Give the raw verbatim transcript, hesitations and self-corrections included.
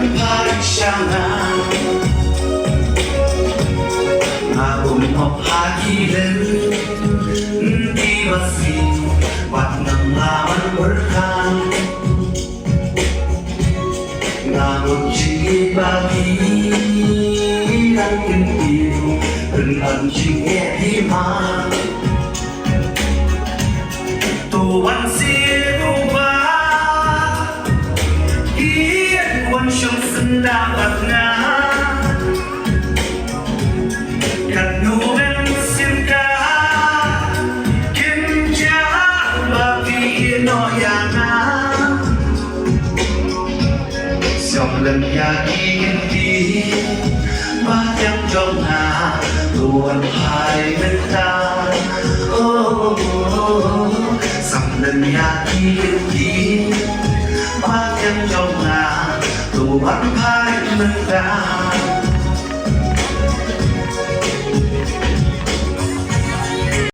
Phai sha nga, nga bym hok ha ki lynti ba sih, wat ngam lah ban pyrkhat. Nga mut jingïeit ba phi dang kyntiew, pynban jingeh phi ma. To wan siew ba ïa wan shong syndah bad nga. Katno mynsiem ka kynjah ba phi ïeh noh ïa nga. Sngap lem ïa ki kynti ba thiang jong nga, to wan phai mynta. Oh, oh, oh, oh. Sngap lem ïa ki kynti ba thiang jong nga, to wan phai mynta.